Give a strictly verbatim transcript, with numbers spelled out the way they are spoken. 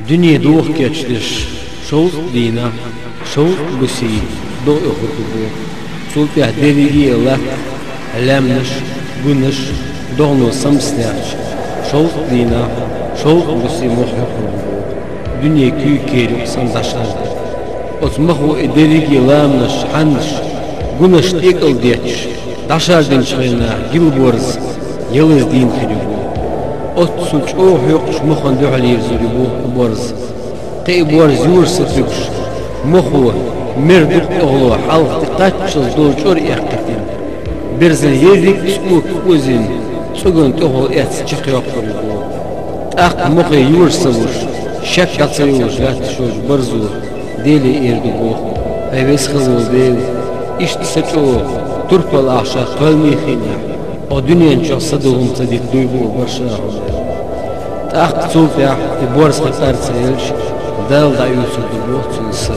Дуьне дохкечдеш, шовзткъа дийнахьа, шовзткъа гусий догӀа оьхург бу. Цул тӀехьа дерриге а латта, лаьмнаш, гунаш, догӀано самсадаьхча, шовзткъа дийнахьа, шовзткъа гусий мох хьоькхург бу. Дуьне куьйга кера юкъа санна дӀашарда. Оцу махо и дерриге ламанаш, хьаннаш, гунаш тӀекӀалдетташ, дӀашардинчу хенахь гила борз ялаза дийна хир ю боху. Оццул чӀогӀа хьоькхучу махана дуьхьал йирзур ю боху борз. Кхин и борз юраш ца туьгуш, махо мера дукха тӀехула хьалха тӀекхаччалц долу чӀор эккхийтина. Берзан ерриг а цӀока озийна, цӀоган тӀехула эцна чекхйоккхур ю боху. ТӀаккха махе юраш ца луш, шек дӀа ца йолуш лаьтташ йолчу борзо Деле эр ду боху: «ХӀай веза хилла волу Дела, иштта са чӀогӀа турпал ахча кхоьллина хиънехь, хьо дуьнен чохь са догӀум ца дика дуй боху барша хьуна». ТӀаккха цул тӀаьхьа и борз хьекъар ца елча, Дала дӀаоьцур ду боху цуьнан са.